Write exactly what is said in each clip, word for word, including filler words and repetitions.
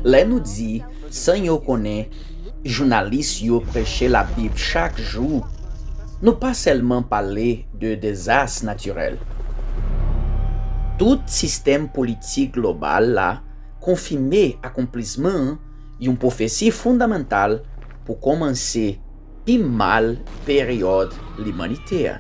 Lè nou di, san yo konnen, jounalis yo preche Labib chak jou, nou pa sèlman pale de dezas natirèl. Tout sistèm politik global la konfime akonplisman yon pwofesi fondamantal pou kòmanse pi mal peryòd limanite a.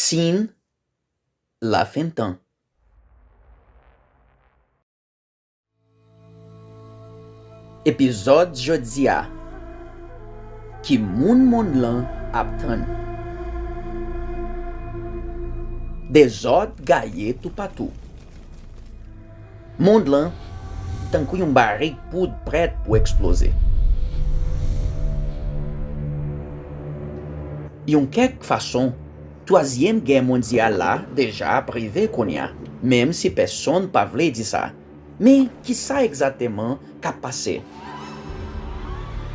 Siy lafentan. Epizòd jodi a, ki moun mond lan ap tann? Dezòd gaye toupatou. Mond lan tankou yon barik poud prèt pou eksploze. Yon kèk fason, twazyèm gè mondyal la deja ap rive kounye a, menm si pèsonn pa vle di sa. Men, ki sa egzakteman k ap pase?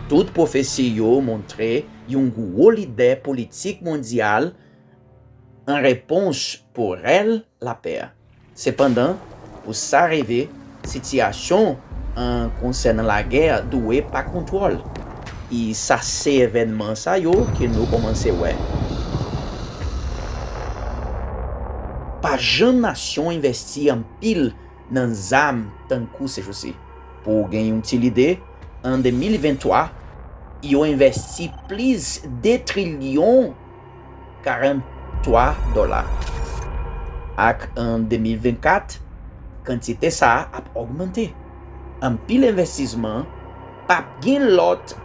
Tout pwofesi yo montre yon gwo lidè politik mondyal an repons pou rèl lapè a. Sepandan, pou sa rive, sitiyasyon an konsènan lagè a dwe pa kontwòl. E sa se evènman sa yo ke nou kòmanse wè. Pa janm nasyon envesti anpil nan zam tankou sejousi. Pou w gen yon ti lide, an de mil venntwa, yo envesti plis de trilyon karant twa dola. Ak an de mil vennkat, kantite sa a ap ogmante. Anpil envestisman p ap gen lòt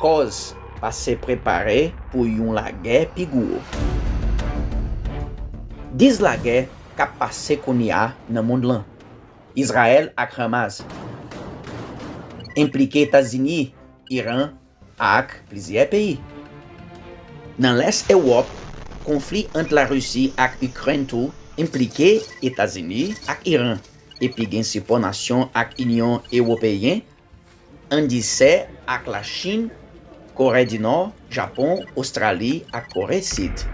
kòz pase prepare pou yon lagè pi gwo. Dis lagè k ap pase kounye a nan mond lan. Izrayèl ak Hamas enplike Etazini, Iran ak plizyè peyi. Nan lès Ewòp, konfli ant Larisi ak Ikrèn tou enplike Etazini ak Iran, epi gen sipò nasyon ak Inyon Ewopeyen, andisè ak Lachin, Kore di Nò, Japon, Ostrali ak Kore Sid.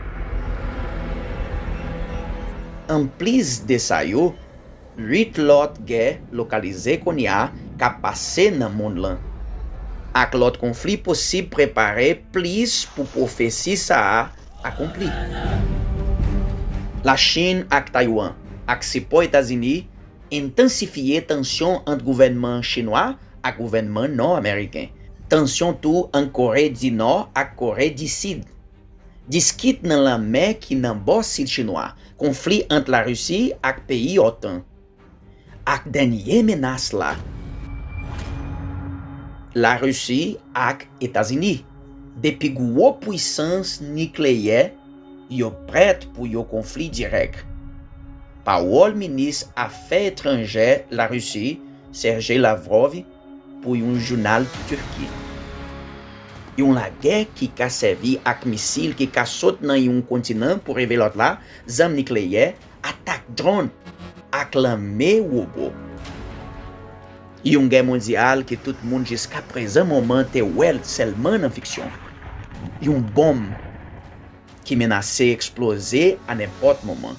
Anplis de sa yo, uit lòt gè lokalize kounye a k ap pase nan mond lan, ak lòt konfli posib prepare plis pou pwofesi sa a akonpli. Lachin ak Taiwan, ak sipò Etazini, entansifye tansyon ant gouvènman chinwa ak gouvènman nò ameriken. Tansyon tou ant Kore di Nò ak Kore di Sid. Diskit nan lanmè ki nan bò sid chinwa, konfli ant Larisi ak peyi OTAN. Ak dènye menas la, Larisi ak Etazini, de pi gwo pwisans nikleyè, yo prèt pou yon konfli dirèk. Pawòl minis afè etranjè Larisi, Sergey Lavrov, pou yon jounal Tiki. Yon lagè ki ka sèvi ak misil ki ka sot nan yon kontinan pou rive lòt la, zam nikleyè, atak dwòn, ak lame wobo. Yon gè mondyal ke tout moun jiskaprezan moman te wè l sèlman nan fiksyon. Yon bonm ki menase eksploze a nenpòt moman.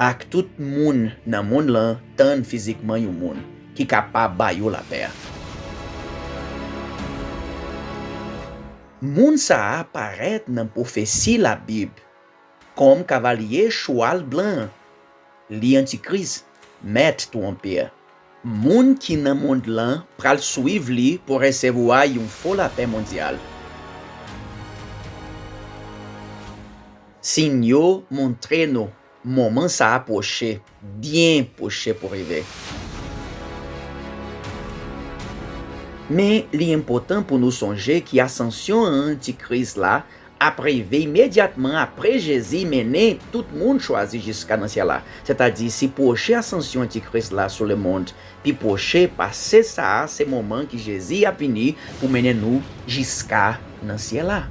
Ak tout moun nan mond lan tann fizikman yon moun ki kapab ba yo lapè a. Moun sa a parèt nan pwofesi Labib kòm kavalye chwal blan an. Li Antikris, mèt twonpe a. Moun ki nan mond lan pral swiv li pou resevwa yon fo lapè mondyal. Siy yo montre nou moman sa a pwoche, byen pwoche pou rive. Men, li enpòtan pou nou sonje ki asansyon an Antikris la ap rive imedyatman apre Jezi mennen tout moun chwazi jiska nan syèl la. Sètadi, si pwoche asansyon Antikris la sou lemonn pi pwoche pase sa a, se moman ki Jezi ap vini pou mennen nou jiska nan syèl la.